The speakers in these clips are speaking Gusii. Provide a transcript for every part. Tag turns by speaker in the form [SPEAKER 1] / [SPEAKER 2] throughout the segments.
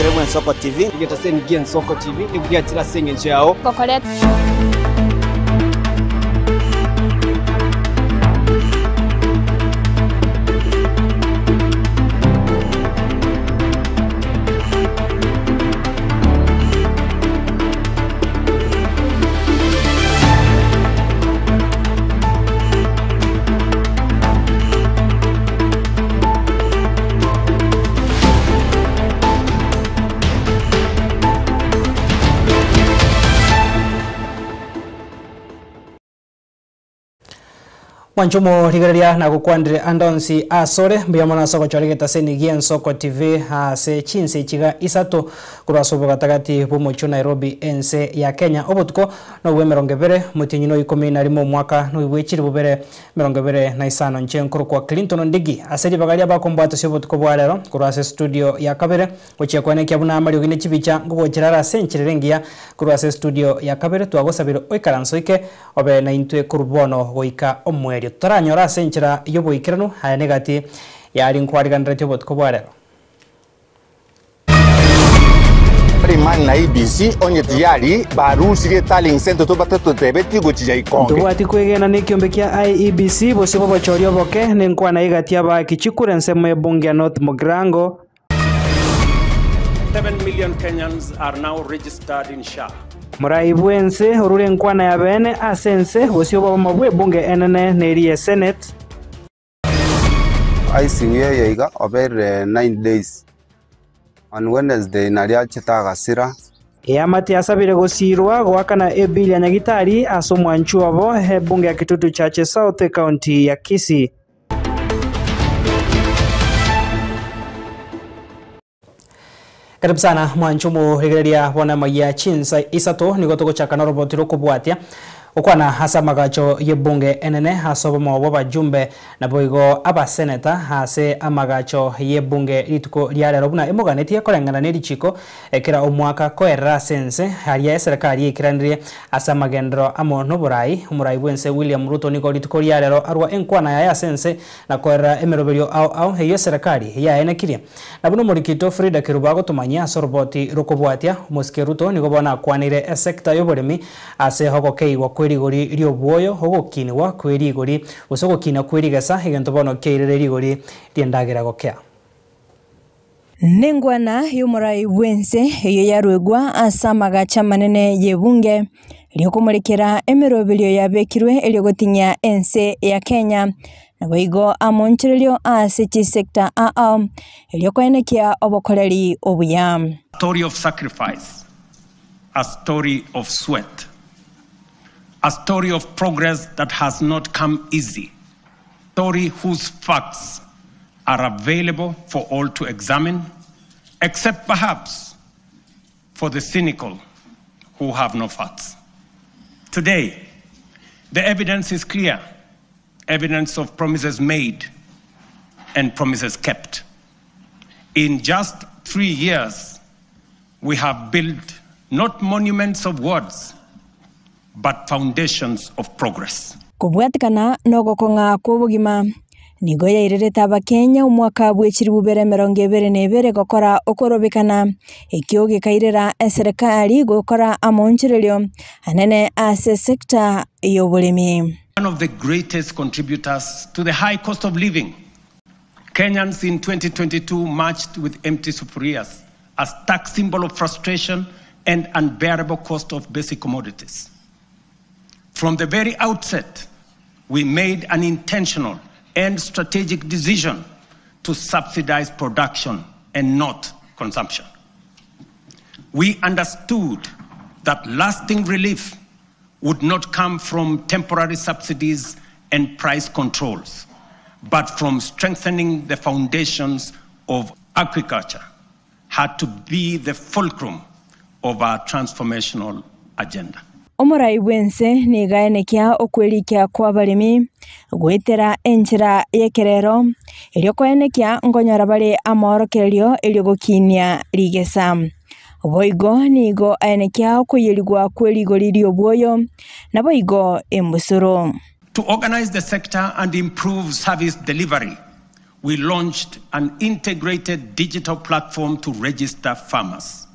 [SPEAKER 1] Omorigereria bw'Ensoko TV.
[SPEAKER 2] Egetaseni gi'Ensoko TV nigo giachire ase engencho yao.
[SPEAKER 3] Gokoreta.
[SPEAKER 4] Mwanche omorigereria nagokwandire ande onsi asore, mbuya mono ase ogochora egetaseni gi'Ensoko TV ase chinsa echiga isato korwa ase obogatagati bw'omochie o Nairobi ense ya Kenya. Obotuko nobw'emerongo ebere, omotienyi no ikomi na rimo omwaka noibwechire bobere 25 Inche nkorokwa Clinton Ondigi ase ribaga ria bakombwatosia obotuko bwa rero korwa ase estudio ya kabere gochia koenekia buna amariogi ne chibicha ngogochera are ase enchera ere engiya korwa ase estudio ya kabere twagosabire oikaranse oike obe naintwe korwa bono goika omoerio totaranyora ase enchera y'oboikeranu aya negati yaria nkwariganeretie obotuko bwa rero.
[SPEAKER 5] Rimani na IEBC onye tiyari barusirie tallying centre tobatatotebeti gochicha ikonge.
[SPEAKER 4] Ntobwati kwegena nekiombe kia IEBC bosio bw'obochori oboke nenkwana egati y'abaaki chikura ensemo y'ebunge ya North Mugirango.
[SPEAKER 6] 7 million Kenyans are now registered in SHA.
[SPEAKER 4] Morai bw'ense orure enkwana ya beene ase ense bosio bw'obomo bw'ebunge enene neri ye Senate.
[SPEAKER 7] ICU eye iga obeire 9 days, on Wednesday nario achete agasira.
[SPEAKER 4] Eamate yasabire gosiirwa goakana ebill ya nyagitari ase omwanchwa obo ebunge ya Kitutu Chache South ecounty ya Kisii. Karibu sana mwanche omorigereria bono amaiya chinsa isato nigo togochaka noroboti rokobwatia gokwana ase amagacho y'ebunge enene ase obomo bw'abajumbe naboigo abaseneta ase amagacho y'ebunge rituko ria rero buna emoganetie koreng'ana nerichiko ekera omwaka koerera ase ense aria eserekari yaikeranire ase amagenderero amo noborai omorai bwense William Ruto nigo rituko ria rero arwa enkwana yaye ase ense na koerera emeroberio ao ao eyio eserekari yaenekirie. Na buna omorikito Frida Kerubo agotomanyia ase oroboti rokobwatia, omosike Ruto nigo bono akwaneire esecta y'oboremi ase ogokeigwa kwe rigori ri'obwoyo, ogokinigwa kwe rigori gose ogokina kwe rigesa, egento bono kiairire rigori ri'endagera gokea.
[SPEAKER 8] Nengwana y'omorai bw'ense eyio yaruegwa ase amagacho amanene y'ebunge, riokomorekera emeroberio yabekirwe erio gotinyia ense ya Kenya, naboigo amonchorerio ase chisecta ao, erio koenekia obokoreri obuya.
[SPEAKER 6] Story of sacrifice, a story of sweat, a story of progress that has not come easy, story whose facts are available for all to examine, except perhaps for the cynical who have no facts. Today, the evidence is clear evidence of promises made and promises kept. In just three years, we have built not monuments of words, but foundations of progress.
[SPEAKER 8] Kobwatekana nogokong'a kw'obogima, nigo yairerete Abakenya omwaka bwe chilifu bibere emerongo ebere na ebere gokora okorobekana, ekio gekairera eserekari gokora amaonchorerio anene ase esecta y'oboremi.
[SPEAKER 6] One of the greatest contributors to the high cost of living. Kenyans in 2022 marched with empty sufurias, a stark symbol of frustration and unbearable cost of basic commodities. From the very outset, we made an intentional and strategic decision to subsidize production and not consumption. We understood that lasting relief would not come from temporary subsidies and price controls, but from strengthening the foundations of agriculture had to be the fulcrum of our transformational agenda.
[SPEAKER 8] Omorai bw'ense nigo aenekia okwerikia kw'abaremi goetera enchera y'ekerero, erio koenekia nkonyora bare amaorokererio erio gokinia rigesa. Boigo nigo aenekia okoyerigwa kwe rigori ri'obwoyo, naboigo embusuro.
[SPEAKER 6] To organize the sector and improve service delivery. we launched an integrated digital platform to register farmers.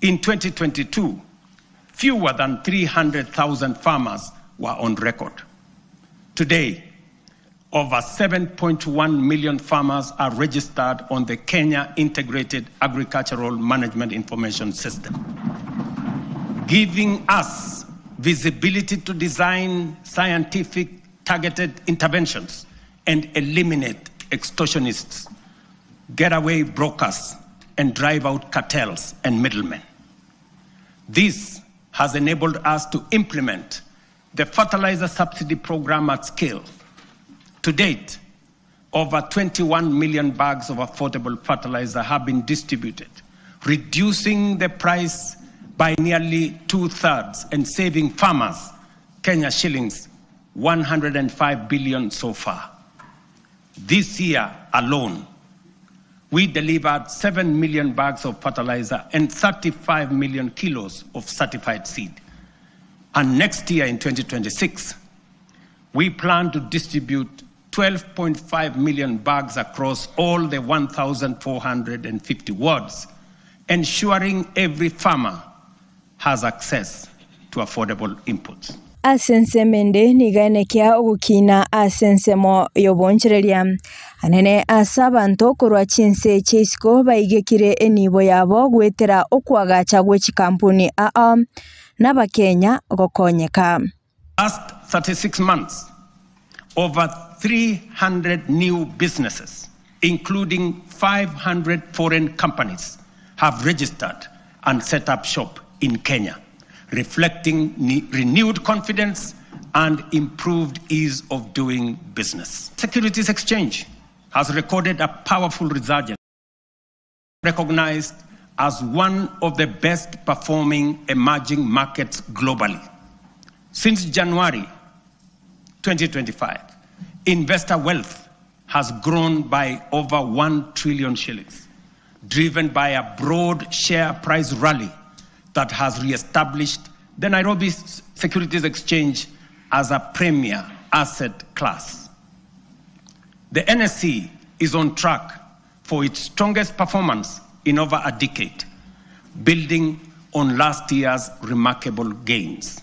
[SPEAKER 6] In 2022, fewer than 300,000 farmers were on record. Today, over 7.1 million farmers are registered on the Kenya Integrated Agricultural Management Information System, giving us visibility to design scientific targeted interventions and eliminate extortionists, getaway brokers, and drive out cartels and middlemen. This has enabled us to implement the fertilizer subsidy program at scale. To date, over 21 million bags of affordable fertilizer have been distributed, reducing the price by nearly two-thirds and saving farmers Kenya shillings 105 billion so far. This year alone, we delivered 7 million bags of fertilizer and 35 million kilos of certified seed. And next year in 2026, we plan to distribute 12.5 million bags across all the 1,450 wards, ensuring every farmer has access to affordable inputs.
[SPEAKER 8] Ase ensemo ende nigo enekia ogokina ase ensemo y'oboonchoreria anene ase abanto korwa chinse chia isiko baigekire enibo yabo goetera okoagacha gwe chikampuni ao na abakenya gokonyeka.
[SPEAKER 6] Last 36 months, over 300 new businesses, including 500 foreign companies, have registered and set up shop in Kenya, reflecting renewed confidence and improved ease of doing business. Securities Exchange has recorded a powerful resurgence, recognized as one of the best performing emerging markets globally. Since January 2025, investor wealth has grown by over 1 trillion shillings, driven by a broad share price rally that has reestablished the Nairobi Securities Exchange as a premier asset class. The NSE is on track for its strongest performance in over a decade, building on last year's remarkable gains.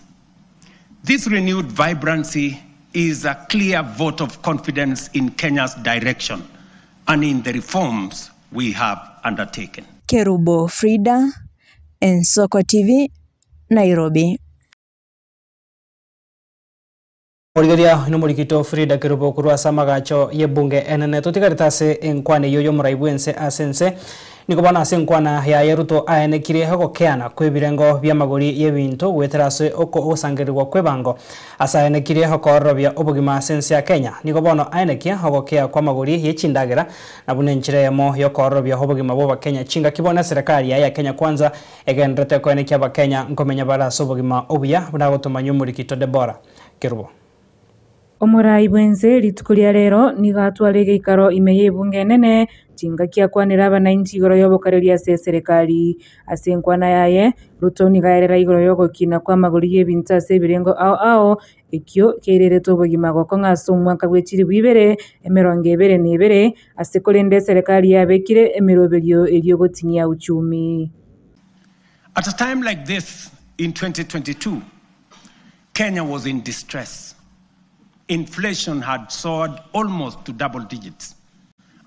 [SPEAKER 6] This renewed vibrancy is a clear vote of confidence in Kenya's direction and in the reforms we have undertaken.
[SPEAKER 8] Kerubo Frida, Ensoko TV, Nairobi.
[SPEAKER 4] Morigeria nomorikito Frida Kerubo korwa ase amagacho y'ebunge enene totigarete ase enkwana eywo y'omorai bwense ase ense nigo bono ase enkwana yaye Ruto aenekire ogokeana kwa ebirengo bi'amagori y'ebinto goetera ase ogosangererwa kwa ebango ase aenekire okoororobia obogima ase ense ya Kenya nigo bono aenekia ogokea kwa amagori y'echindagera na buna enchera eyemo y'okoororobia obogima bwa abakenya chingaki bono eserekari yaye ya Kenya Kwanza egendererete koenekia abakenya nkomenya bare ase obogima obuya buna agotomanywa omorikito Deborah Kerubo.
[SPEAKER 1] Omorai bw'ense rituko ria rero nigo atware egeikaro ime y'ebunge enene, chingaki akwanera abanainchi igoro y'obokareria ase eserekari. Ase enkwana yaye, Ruto nigo aerera igoro y'ogokina kw'amagori y'ebinto ase ebirengo ao ao, ekio kiairerete obogima gokong'a ase omwaka bwe chilifu ibere, emerongo ebere na ebere, ase korende eserekari yabekire emeroberio erio goting'ia uchumi.
[SPEAKER 6] At a time like this in 2022, Kenya was in distress. Inflation had soared almost to double digits.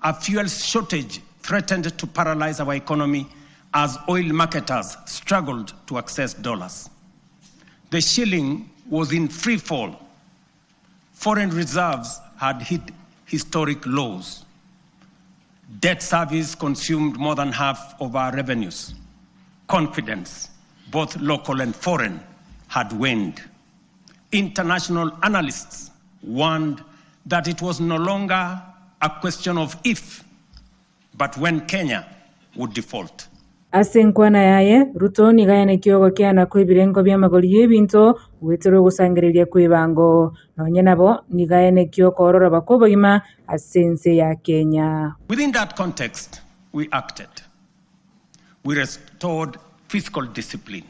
[SPEAKER 6] A fuel shortage threatened to paralyze our economy as oil marketers struggled to access dollars. The shilling was in free fall. Foreign reserves had hit historic lows. Debt service consumed more than half of our revenues. Confidence, both local and foreign, had waned. International analysts warned that it was no longer a question of if, but when Kenya would default.
[SPEAKER 1] Ase enkwana yaye, Ruto nigo aenekia ogokeana kw'ebirengo bi'amagori y'ebinto goetera ogosangereria kw'ebango. Nonye nabo, nigo aenekia okoororoba kw'obogima ase ense ya Kenya.
[SPEAKER 6] Within that context, we acted. We restored fiscal discipline.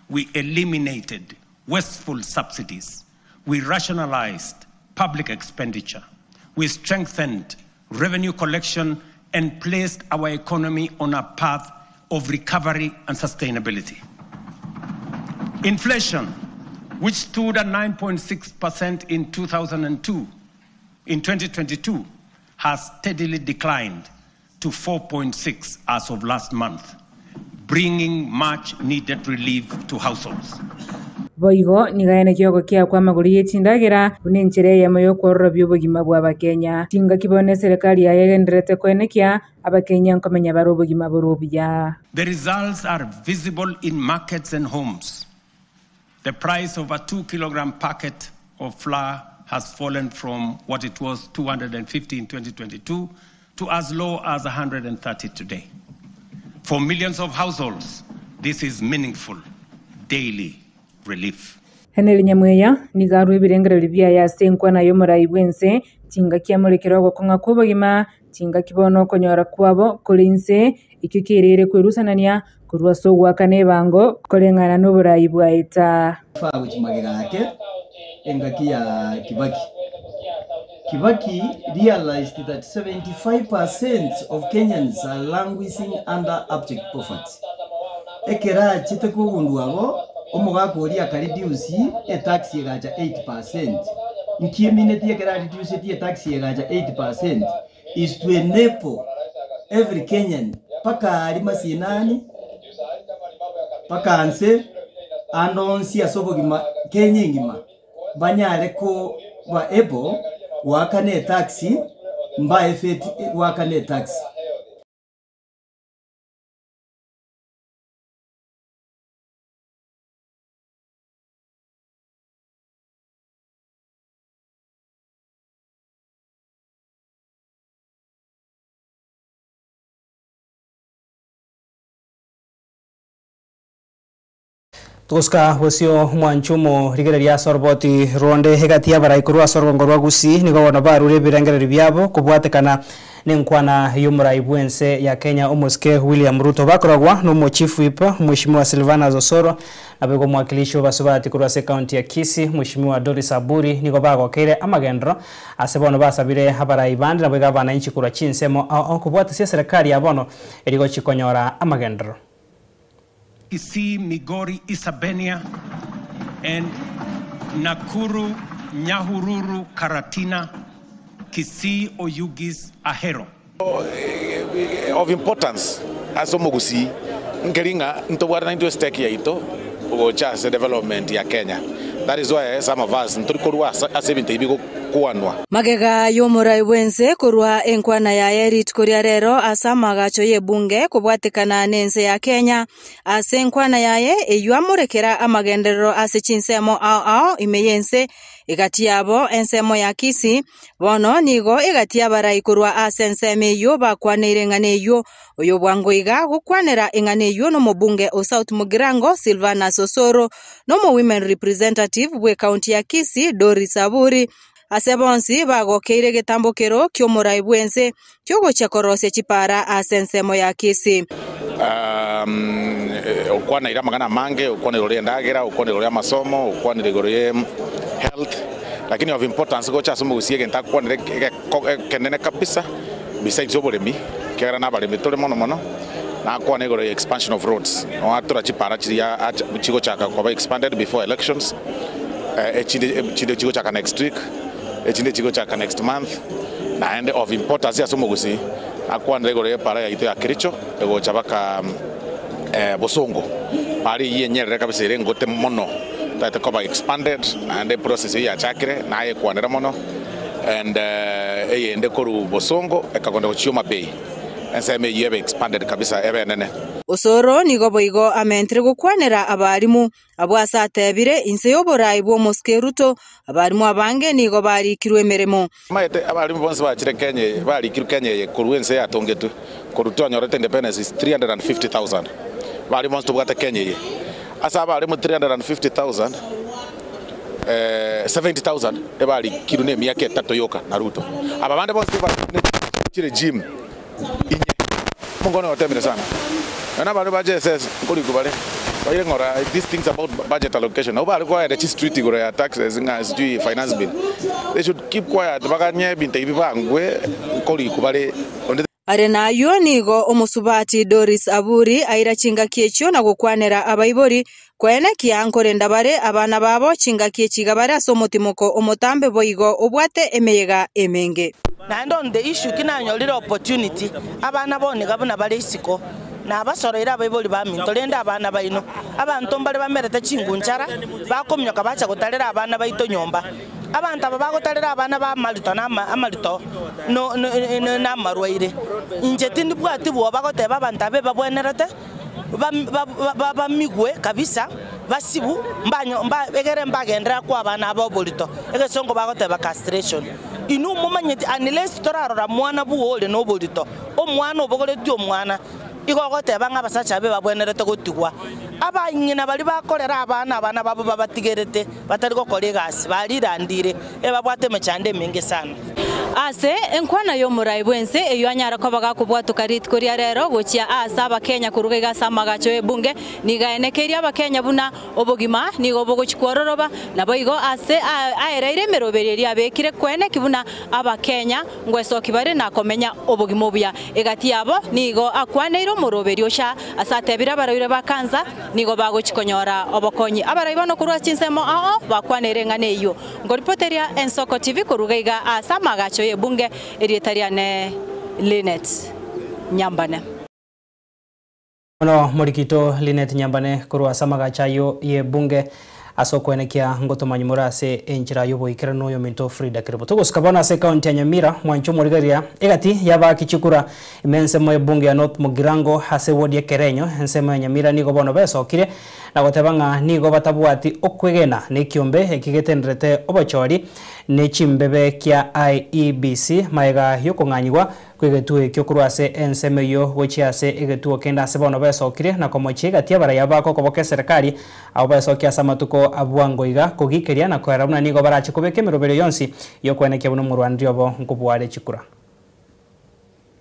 [SPEAKER 6] We eliminated wasteful subsidies. We rationalized public expenditure. We strengthened revenue collection and placed our economy on a path of recovery and sustainability. Inflation, which stood at 9.6% in 2002, in 2022, has steadily declined to 4.6 as of last month, bringing much needed relief to households.
[SPEAKER 1] Boigo nigo aenekia ogokia kwa amagoro ye chindagera buna enchera eyemo ya okwororobia obogima bwa abakenya. Chingaki bono eserekari yaye egendererete koenekia abakenya nkomenya bare obogima bore obuya.
[SPEAKER 6] The results are visible in markets and homes. The price of a 2 kilogram packet of flour has fallen from what it was 250 in 2022 to as low as 130 today. For millions of households, this is meaningful daily relief.
[SPEAKER 1] Henry Nyamweya nigo arwa ebirengererio biaye ase enkwana ya omorai bwa ense chingaki amorekere ogokong'a kwa obogima chingaki bono okonyora kwabo kore inse ekio kerere kwerusanania korwa ase ogwakana ebango koreng'ana na oborai bwaeta.
[SPEAKER 3] Gochimagega ake engaki ya Kibaki. Kibaki realized that 75% of Kenyans are languishing under abject poverty. Ekero achete kogundua abo, omogaka oria akareduce etax egacha 8%. Nki emineti ekero areducetie etax egacha 8% is to enable every Kenyan mpaka aria masinani, mpaka nse, ande onsi ase obogima Kenya engima banyare koba able goakana etax mbaefeti goakana etax.
[SPEAKER 4] Togosika bosio mwanchumo rigereria ase oroboti ronde egati y'abarai korwa ase orongo rwa Gusii nigo bono barure ebirengererio biabo kobwatekana na enkwana y'omorai bw'ense ya Kenya omosike William Ruto bakoragwa na omochief whip Mheshimiwa Silvanus Osoro nabo igo omwakilishi obasubati korwa ase ekaunti ya Kisii Mheshimiwa Doris Aburi nigo bagokeire amagendero ase bono basabire abarai bande nabo iga abananchi korwa chinsemo ao ao kobwatesia eserekari ya bono erigochi konyora amagendero.
[SPEAKER 6] Kisii, Migori, Isebania, and Nakuru, Nyahururu, Karatina, Kisii, Oyugis, Ahero.
[SPEAKER 9] Of importance ase omogusii nkeri ng'a ntobwate naintwe estake yaito gocha ase development ya Kenya. That is why some of us ntori korwa ase ebinto ebi bigokwanwa.
[SPEAKER 10] Magega y'omorai bw'ense korwa enkwana yaye rituko ria rero ase amagacho y'ebunge kobwatekana n'ense ya Kenya ase enkwana yaye eyio amorekera amagenderero ase chinsemo ao ao ime y'ense egati yabo ensemo ya Kisii bono nigo egati y'abarai korwa ase ensemo eyio bakwaneire eng'ana eyio oyo bwango iga gokwanera eng'ana eyio n'omobunge o South Mugirango Silvanus Osoro n'omo women representative bw'ekaunti ya Kisii Doris Aburi ase bonsi bagokeire egetambokero ki'omorai bw'ense kiogochia korosia chipara ase ensemo ya Kisii.
[SPEAKER 9] Okwana ire amang'ana amange, okwana igoro y'endagera, okwana igoro y'amasomo, okwanire igoro ye health, lakini of importance gocha ase omogusii egento akwanire ekenene kabisa besides oboremi, ekiagera na abaremi tore mono mono, nakwana igoro ya expansion of roads, noatora chipara chiria chigochaka koba expanded before elections, echinde chinde chigochaka next week, echinde chigochaka next month, naende of importance ase omogusii akwanire igoro y'epara yaito ya Kericho egocha baka Bosongo, para eyio enyerere kabisa ere engote mono tagete koba expanded, naende process eyio yachakire nayekwanera mono, and eyende korwa Bosongo ekagonda gochia Homa Bay, ensemo eyio ebe expanded kabisa ebe enene.
[SPEAKER 10] Osoro nigo boigo amentire gokwanera abarimu abwo ase atebire inse y'oborai bw'omosike Ruto abarimu abange nigo barikirwe emeremo.
[SPEAKER 9] Maete abarimu bonsi bachire Kenya eye barikirwe Kenya eye korwa ense yatongetwe korwa twanyorete independence is 350,000 abarimu bonsi tobwate Kenya eye ase abarimu 350,000 70,000 ebarikirwe na emiaka etato yoka na Ruto aba bande bonsi chire gym inye omongo oyo otemire sana nonya abande ba JSS nkorikwa bare. Baire ng'ora these things about budget allocation nabo bare koenda chistreet igoro ya taxes ng'a sijui finance bill they should keep quiet baganye ebinto ebi bibangwe nkorikwa bare onde.
[SPEAKER 10] Are nayio nigo omosubati Doris Aburi aira chingaki echio na gokwanera abaibori, koenekia nkorenda bare abana babo chingaki echi iga bare ase omotimoko omotambe boigo obwate emeyega emenge.
[SPEAKER 11] Naende on the issue ki nanyorire opportunity, abana boniga buna bare isiko, nabasoroire abaibori baminto, rende abana baino, abanto mbare bamerete chingunchara, bakominyoka bacha gotarera abana baito nyomba. Abanto aba bagotarera abana ba amarito na amarito na amarwaire. Inche tindibwati bwoba goteba abanto aba ebabwenerete bamigwe kabisa, basibu, egere mbagenderera koa abana aba oborito, egesongo bagoteba castration. Inwe momanyeti unless torarora mwana buna ore noborito, omwana obogoretie omwana, igo ogoteba ng'a abasacha abe babwenerete gotigwa. Abang'ina baria bakorera abana abana babo babatigerete, batari gokora egasi, barirandire, ebabwate emechando emenge sana.
[SPEAKER 10] Ase enkwana y'omorai bw'ense eyio anyare koba gakobwatoka rituko ria rero gochia aase Abakenya koruga iga ase amagacho y'ebunge, nigo aenekeirie Abakenya buna obogima nigo bogochia kwororoba, naboigo ase aereire emeroberio eria abekire koeneki buna Abakenya ngwesoki bare na komenya obogima obuya. Egati yabo nigo akwaneire omoroberio osha ase atebire abarwaire ba kansa nigo bagochia konyora obokonyi. Abarai bono korwa ase chinsemo ao bakwaneire eng'ana eyio. Nkoripoteria Ensoko TV koruga iga ase amagacho y'ebunge, erieta riane Linet Nyambane.
[SPEAKER 4] Bono morikito Linet Nyambane korwa ase amagacho ayio y'ebunge ase okwenekia ngotomanywa more ase enchera y'oboikeranu oyominto Frida Kerubo. Togosuka bono ase ekaunti ya Nyamira, mwanche omorigereria egati y'abaaki chikura ime ensemo y'ebunge ya North Mugirango ase ewodi ya Kerenyo ensemo ya Nyamira nigo bono besokire na goteba ng'a nigo batabwati okwegena nekiombe eki getenderete obochori ne chimbebe kia IEBC magega yokong'anyigwa Kw'egetuo ekio korwa ase ensemo eyio gochia ase egetuo kende ase bono besokirie, na komochia egati abaraiyo bakokoboka eserekari, abwo besokia ase amatuko a bwango iga, kogikeria na koera buna nigo barache kobeka emeroberio yonsi y'okwenekia buna omorwaneri obo nkobua are chikura.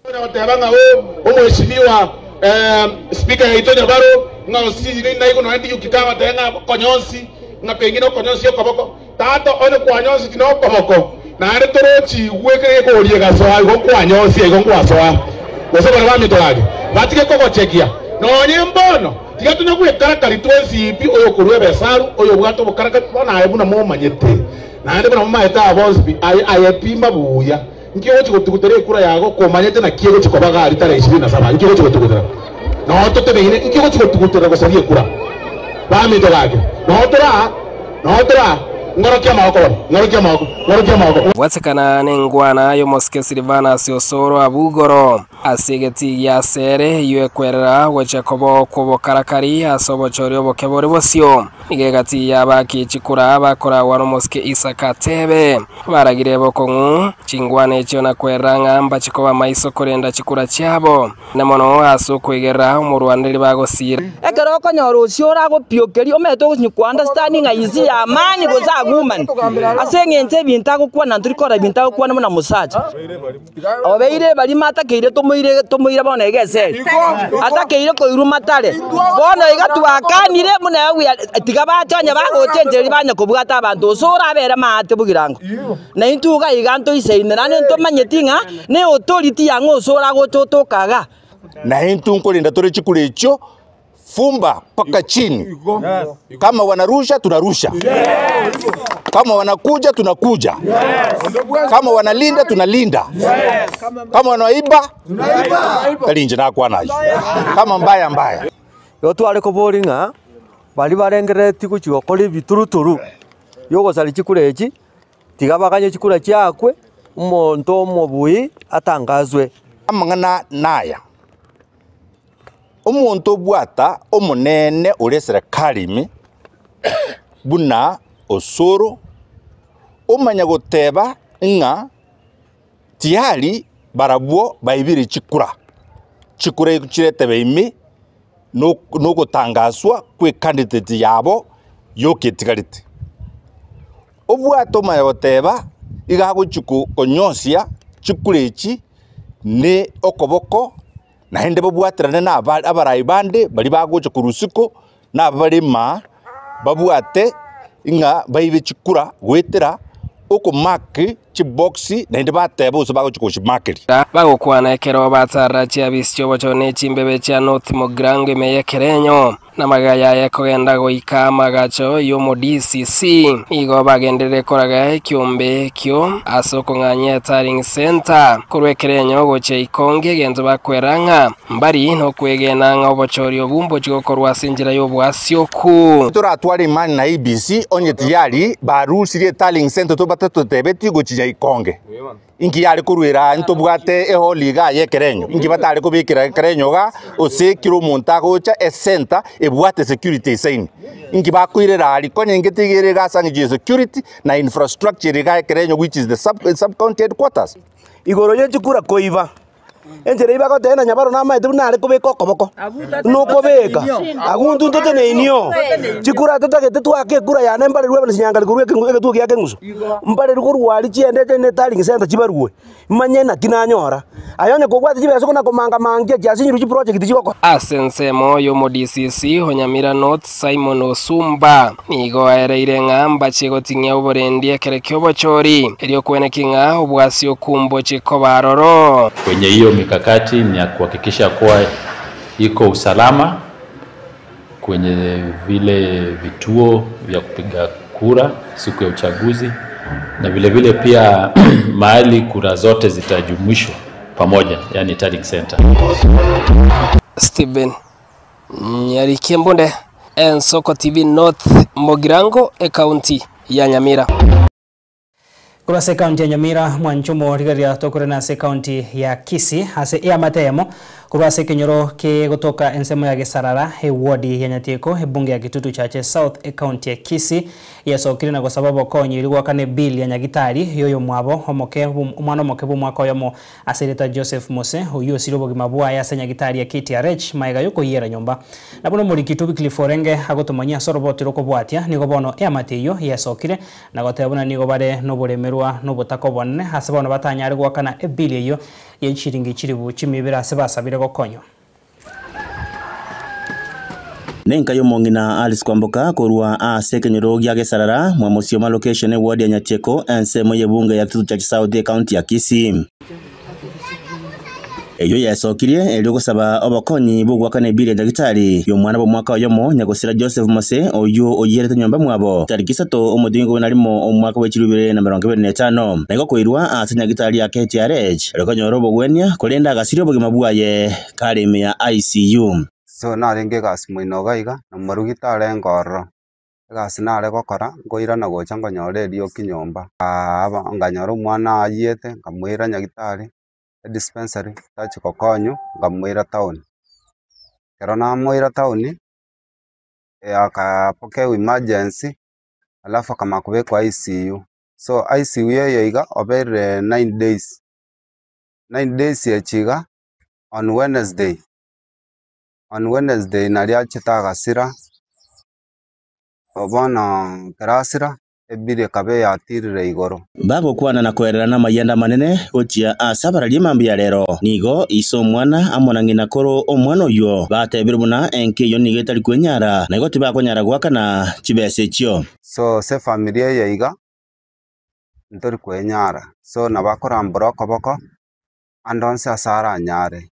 [SPEAKER 12] Goteba ng'a oo omweshimiwa speaker yaito Nyabaro ng'a osiri naigo nonya ndiyuki kagoteba ng'a konyonsi ng'a pengine okonyonsi okoboko Tata onye kwanyonseti nokoboko, naende torochigwe ekegori egasoa, igo nkwanyosia, igo ngwasoa. Gose baria baminto gaki, batige kogochekia. Nonye mbono, tiga tonya gwekarakari twensi pi, oyokorua ebesaru, oyobwate obokarakari, bono aye buna momanyete, naende buna momaete aba bonsi pi, aye, aye pima buya. Nki ogochia gotugutera ekura yago komanyete naki egochia koba gari tarehe ishirini na saba? Nki ogochia gotugutera? Noo totebeine, nki ogochia gotugutera gosaria ekura? Baminto gaki, noo tore aa, noo tore aa, ng'orokia amaboko bono, ng'orokia amaboko, ng'orokia amaboko.
[SPEAKER 13] Bwatekana nengwana y'omosike Silvanus Osoro Abugoro ase egetii gia Sere eyio ekwerera gochia koba okw'obokarakari ase obochori oboke bore bosio. Nigo egati y'abaaki chikura bakoragwa nomosike Isaka Tebe. Baragire bokong'u chingwana echio na kwerera ng'a mbache koba maiso korenda chikura chiabo, na mono ase okoigerera omorwaneri bagosiira.
[SPEAKER 14] Ekero okonyora osio oragopiokeria, omanyete ogochia ko understand ng'a is he a man gose a woman, ase eng'encho ebinto agokwana ntori korora ebinto agokwana buna mosacha. Obeire barimo atakeire tomoire tomoire bono iga esegi, atakeire koirwa matare. Bono iga twakanire buna we are tiga bache onye bagochenchereria banye kobwata abanto gose orabere maate bogirango. Na intwe iga iga ntoisaine naende ntomanyeti ng'a ne authority yang'o ase oragocha otoka igaa.
[SPEAKER 5] Na intwe nkorenda tore chikura echio fumba mpaka chini. Kama wanarusha tunarusha, kama wanakuja tunakuja, kama wanalinda tunalinda, kama wanaiba tari inche nakwana ayio, kama mbaya mbaya.
[SPEAKER 15] Igo tware koboria ng'a baria barengereretie gochia gokora ebituruturu biogosaria chikura echi, tiga baganye chikura chiakwe, omonto omobui atangazwe.
[SPEAKER 5] Amang'ana naya. Omonto obwata omonene ore eserekari ime buna osoro, omanya goteba ng'a tiyari barabwo baibire chikura, chikura chiretebe ime nogotangaswa kw'ecandidate yabo yoka etigarete. Obwate omanya goteba iga agochia konyosia chikura echi ne okoboko. Naende babwaterane abarai bande baria bagocha korwa isiko, Nabarema babwate ng'a baibe chikura goetera okomaki chiboxi naende bateba ase bagochia gochimakeria.
[SPEAKER 13] Bagokwana ekero batarera chiabisi chi'obochori ne chimbebe chia North Mugirango ime y'ekerenyo, na magega yaye kogenda goika amagacho y'omo-DCC. Nigo bagenderere koraga ekiombe ekio ase okong'anyia eTallying Centre korwa ekerenyo gochia ikonge egento bakwera ng'a mbari nokwegena ng'a obochori obwo mbochie gokorwa ase enchera y'oboasioku.
[SPEAKER 5] Toratware imani na IEBC onye tiyari barusirie eTallying Centre tobatatotebeti gochia ikonge. Inki yare koruera aa ntobwate ehall iga y'ekerenyo? Inki batare kobekera ekerenyo igaa ose kera omonto agocha esenta ebwate security esaini? Inki bakoirera aria? Konya inki tiga ere iga ase eng'encho ya security na infrastructure ere igaa ekerenyo which is the sub sub county headquarters.
[SPEAKER 16] Igoro ye chikura koiba. Enchera eyio bagoteba na nyabaro namaete buna are kobeka okoboko, nokobeka agwo intwe ntoteneinio. Chikura totagete twake ekura yane mbarerwe abana chinyangari korwa egetuo gia keng'usu, mbarerwe korwa aria chiendete ne tallying centre chibarue, manye naki nanyora. Aye onye kobwate chibesa okona komanga mangia chiasinyirwe chiproject chigokora.
[SPEAKER 13] Ase ensemo y'omo-DCC o Nyamira North Simon Osumba nigo aereire ng'a mbachie goting'ia oborendi ekero ki'obochori, erio kweneki ng'a obwasi okumbochie koba aroro.
[SPEAKER 17] Kwenye hiyo mikakati ni ya kuhakikisha kuwa iko usalama kwenye vile vituo vya kupiga kura siku ya uchaguzi na vile vile pia mahali kura zote zitajumuishwa pamoja, yani tallying center.
[SPEAKER 13] Stephen Nyariki Embunde, Ensoko TV North Mugirango, Ekaunti ya Nyamira.
[SPEAKER 4] Korwa ase ekaunti ya Nyamira, mwanchumo rigereria tokorene ase ekaunti ya Kisii ase eamate eyemo korwa ase ekenyoro kegotoka ensemo ya Gesarara, eward ya Nyatieko, ebunge ya Kitutu Chache South, ekaunti ya Kisii yesokire na gosaba obokonyi erio goakana ebill ya nyagitari yoyomwabo omoke omwana omoke bw'omwaka oyomo Ase erieta Joseph Mose, oyio osire obogima bwaye ase nyagitari ya KTRH magega y'okoyiera nyomba. Na buna omoriki Toby Cliff orenge agotomanyia ase oroboti rw'okobwatia, nigo bono eamate eyio yesokire na goteba buna nigo bare noboremerwa na obotaka obonene ase bono batanyare goakana ebill eyio ye chiringi chilifu chimia ibere ase basabire gokonywa.
[SPEAKER 18] Nenka y'omong'ina Alice Kwamboka korwa ase ekenyoro gia Gesarara, Mwamosioma location, eward ya Nyatieko, ensemo y'ebunge ya Kitutu Chache South, ecounty ya Kisii. Eyio yesokirie erio gosaba obokonyi bw'ogoakana ebiri ya Nyagitari y'omwana bw'omwaka oyomo Nyagosira Joseph Mose oyio oyierete nyomba mwabo tariki isato omotienyi ikomi na rimo omwaka bwe chilifu ibere na emerongo ebere na etano. Na igo koirwa ase Nyagitari ya KTRH erio konyora obogwenia korende agasiria obogima bwaye kare ime ya ICU.
[SPEAKER 7] So narenge egasi moino iga iga, na morugi tarenge ororo, egasi nare gokora, nkoirana gocha nkonyora erioki nyomba, aba nkanyora omwana ayiete, nkamoira nyagetari, edispensary, tachi gokonywa, nkamoira town. Ekero namoira town, akapokewa emergency, alafu akamanya kobekwa ICU. So ICU eye iga, obeire 9 days, 9 days echi iga, on Wednesday, on Wednesday naria achete agasira, bono ekero asira, ebiri ekaba eyatirire igoro.
[SPEAKER 18] Bagokwana na koererana amayanda amanene gochia ase abarari mambia rero nigo ise omwana amo na ng'ina koro omwana oywo batebire buna enka eyio nigo etari kwenyara na igo tibakonyara goakana chibesa echio.
[SPEAKER 7] So ase efamiri eye iga, ntori kwenyara, so nabo akorambora okoboko, ande onsi ase aranyare.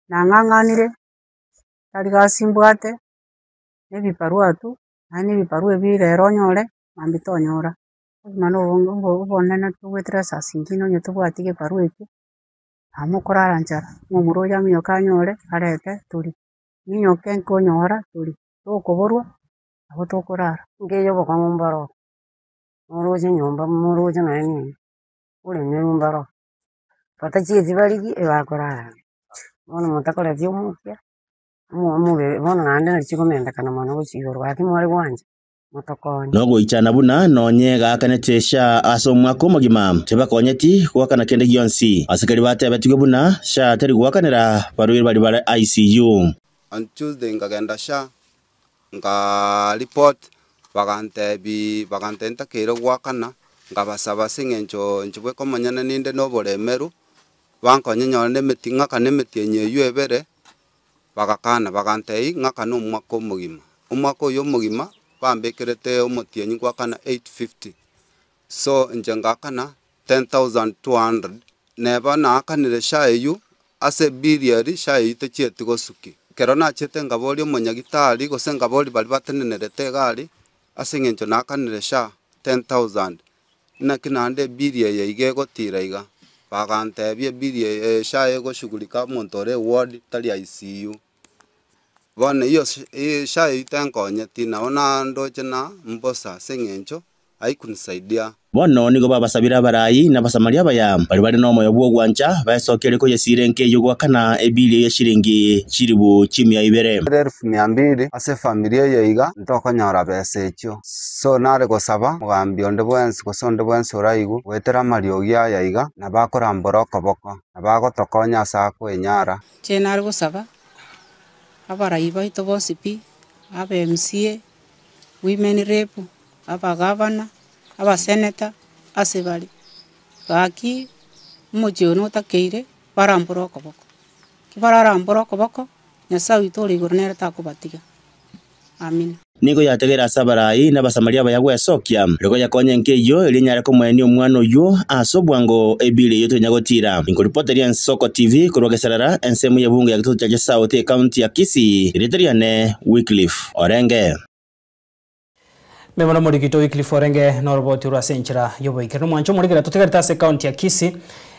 [SPEAKER 19] Nang'ang'anire, tari gasi mbwate, na ebibarua tu, naende ebibarua ebi rero onyore, mambia tonyora. Obogima na obonge obonene togoetera saa zingine onye tobwati egebarua ekio, nabo mokorara nchara, omomura oyo aminyoke anyore, arete torie, ninyoke nkonyora torie, tokoborwa, nabo tokorara.
[SPEAKER 20] Nkeyo obokong'u mboro, moroche nyomba moroche nonya nini, oremerwe mboro, batachieti barigi ebakorara, bono motakoreti omokia, omobere bono naende nari chikomendekana mono gochia igoro gaki mware gwancha, motokonye.
[SPEAKER 18] Nogoichana buna nonye gakanete SHA ase omwaka omogima tibakonyeti goakana kende gionsi asekeri batebetigwe buna SHA teri goakanera barwaire bari bare ICU.
[SPEAKER 7] On Tuesday nkagenda SHA, nka report, bagantebi bagantebi ntakeire goakana, nkabasaba ase eng'encho inche bweka omonyene ninde na oboremeru, bankonye nyore na emeti ng'akane emetienyi eywo ebere, bagakana bagantebi ng'akane omwaka omogima. Omwaka oywo omogima bambekerete omotienyi ngoakana 850, so inche ngaakana 10,200. Neba naakanire SHA eywo ase ebill eria SHA eywo techieti gosuki. Ekero nachete nkaboria omonyagitari gose nkaboria baria batenenerete iga aria, ase eng'encho naakanire SHA 10,000, naki naende ebill eye iga egotira iga, bagantebia ebill eye SHA egoshughulika omonto ore eward tari ICU. Bono eywo SHA eywo tenkonyeti nabo nandoche na mbosa ase eng'encho haikunisaidia.
[SPEAKER 18] Bono nigo babasabire abarai na Abasamaria abaya, baria bare nomoyo bw'ogwancha, baesokerie koyesiira enka eyio goakana ebili ye chiringi chilifu chimia ibere.
[SPEAKER 7] Elfu mia mbili ase efamiri eye iga ntokonyora besa echio. So nare gosaba omogambi onde bwensi gose onde bwensi oraigwe goetera amariogi aya iga, nabo akorambora okoboko, nabo agotokonya ase akwenyara.
[SPEAKER 19] Inche nare gosaba abarai baito bonsi pi, abe MCA, women rep, abagavana, abaseneta, ase bare, gaki omochie oyo notakeire barambore okoboko, ki bararambore okoboko, Nyasaye oito ore igoro nere takobatiga. Amina.
[SPEAKER 18] Nigo yategeire ase abarai na Abasamaria abaya gwesokia, rigo yakonya enka eyio erio enyare komoenia omwana oyio ase obwango ebili eyio tonya gotiira. Inkoripoteria Ensoko TV korwa Gesarara, ensemo y'ebunge ya Gitutu Chache South, ekaunti ya Kisii, erieta riane Wycliffe Orenge.
[SPEAKER 4] Memo nomorikito Wycliffe Orenge noroboti orwo ase enchera y'oboikeranu. Omwancho omorikera totigarete ase ekaunti ya Kisii,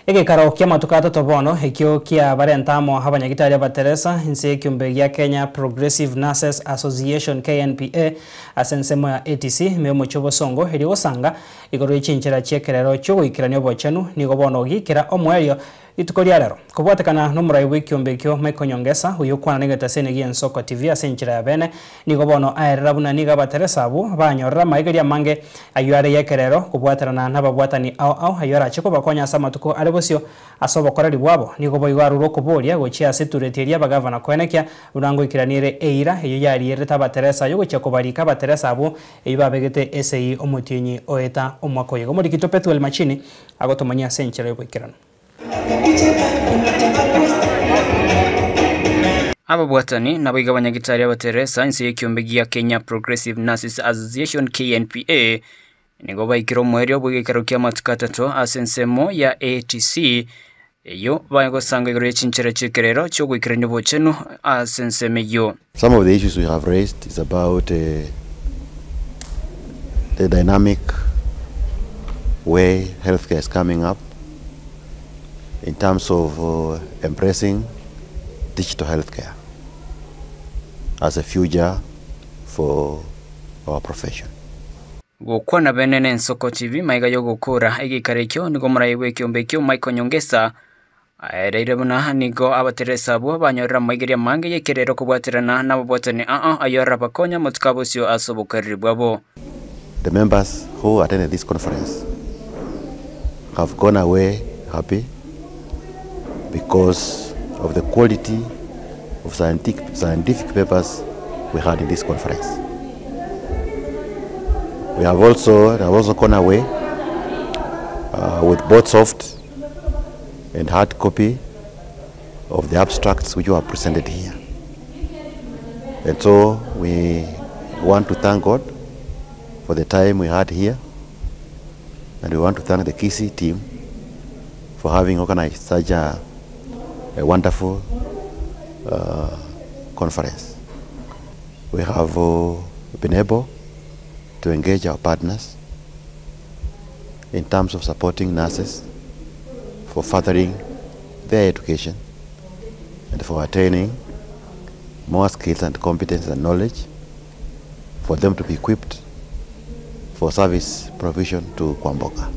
[SPEAKER 4] egekaro ki'amatuko atato bono ekio kiabarenta amo abanyagitari abateresa inse y'ekiombe gia Kenya Progressive Nurses Association, KNPA, ase ensemo ya ATC ime y'omochie obosongo erio gosanga igoro ye chinchera chi'ekerero chiogoikerania obochenu nigo bono giikera omoerio Rituko ria rero, kobwatekana nomorai bw'ekiombe ekio Michael Nyongesa, oyio okwana negetaseni gi'Ensoko TV ase enchera ya bene, nigo bono aerera buna nigo abateresa abwo banyorire amaigerio amange ayio are y'ekerero kobwaterana nababwatani ao ao ayio arache kobakonya ase amatuko are bosio ase obokoreri bwabo. Nigo boigo arure okoboria gochia ase etureti eria abagavana koenekia buna ngoikerania ere eira eyio yarierete abateresa yogochia kobarika abateresa abwo eyio babegete esegi omotienyi oeta omwaka oyo. Igo omorikito Pethuel Machini agotomanyia ase enchera y'oboikeranu.
[SPEAKER 21] Ababwatani naboigo abanyagitari abateresa inse y'ekiombe gia Kenya Progressive Nurses Association, KNPA, nigo baikire omoerio bw'egekero ki'amatuko atato ase ensemo ya ATC eyio bagosanga igoro ye chinchera chi'ekerero chi'ogoikerania obochenu ase ensemo eyio.
[SPEAKER 22] Some of the issues we have raised is about the dynamic way healthcare is coming up in terms of embracing digital healthcare as a future for our profession.
[SPEAKER 21] Gokwana bene n'Ensoko TV maiga y'ogokora egeikaro ekio nigo omorai bw'ekiombe ekio Michael Nyongesa aereire buna nigo abateresa abwo banyorire amaigerio amange y'ekerero kobwaterana n'ababwatani aa ayio arabakonye amatuko abosio ase obokereri bwabo.
[SPEAKER 22] The members who attended this conference have gone away happy because of the quality of scientific, scientific papers we had in this conference. We have also, have also gone away with both soft and hard copy of the abstracts which were presented here. And so we want to thank God for the time we had here, and we want to thank the Kisii team for having organized such a wonderful conference. We have been able to engage our partners in terms of supporting nurses for furthering their education and for attaining more skills and competence and knowledge for them to be equipped for service provision to Kwamboka.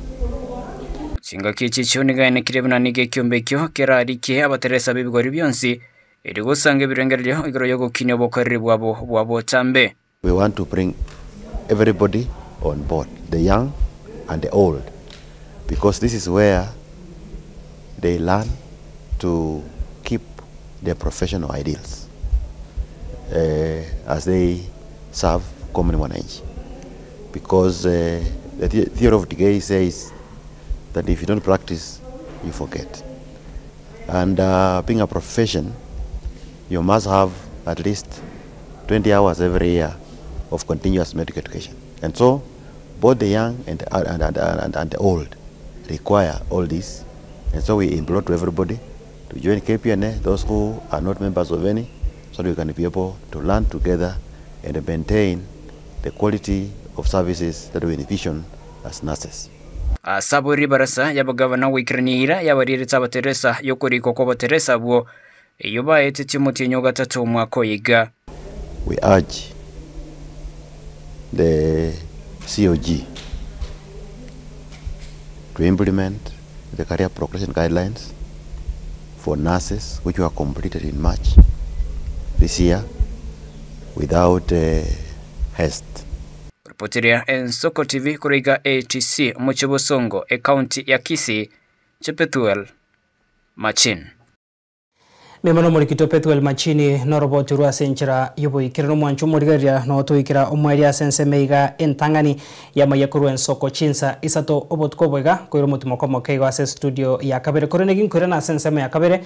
[SPEAKER 21] Chingaki echi echio nigo aenekire buna nigo ekiombe ekio kerarikie abateresa b'ebigori bionsi erio gosanga ebirengererio igoro y'ogokinia obokoreri bwabo bwa botambe.
[SPEAKER 22] We want to bring everybody on board, the young and the old, because this is where they learn to keep their professional ideals as they serve common mwananchi. Because the theory of decay says that if you don't practice, you forget. And being a profession, you must have at least 20 hours every year of continuous medical education. And so both the young and, and, and, and, and the old require all this. And so we implore to everybody to join KPNA, those who are not members of any, so that we can be able to learn together and maintain the quality of services that we envision as nurses.
[SPEAKER 21] Ase abwo ribarasa y'abagavana goikerania eira y'abarierete abateresa y'okorikwa kw'abateresa abwo, eyio baetetie omotienyi o gatato omwaka oyo iga.
[SPEAKER 22] We urge the COG to implement the career progression guidelines for nurses which were completed in March this year without haste.
[SPEAKER 21] Ripotiria Ensoko TV korwa iga ATC omochie Bosongo ecounty ya Kisii, Chepethuel Machin.
[SPEAKER 4] Memo nomorikito Pethuel Machini noroboti rwa ase enchera y'oboikeranu omwancho omorigereria noo toikera omoerio ase ensemo iga entang'ani y'amaiya korwa ensoko chinsa isato obotuko oboiga koira omotimoko omoke igo ase estudio ya kabere korende ginkoirana ase ensemo ya kabere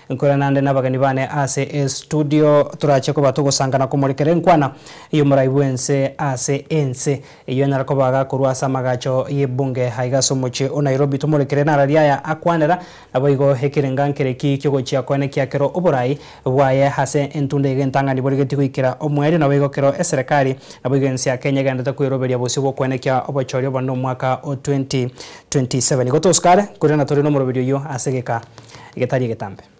[SPEAKER 4] Nkoirana naende nabageni bane ase estudio, torache koba togosangana komorekera enkwana y'omorai bw'ense ase ense, eyio anyare koba gakorwa ase amagacho y'ebunge aiga ase omochie o Nairobi. Tomorekere nararia aya akwanera, naboigo ekerenga nkereki kiogochia koene kiakero oborai bwaye ase entunda iga entang'ani borigetie goikera omoerio, naboigo kero eserekari naboigo ense ya Kenya egenderete kweroberia bosio bw'okoenekia obochori obonene omwaka o 2027. Igo tosukare, nkoirana tore nomoroberi oyio ase egeka getari egetambe.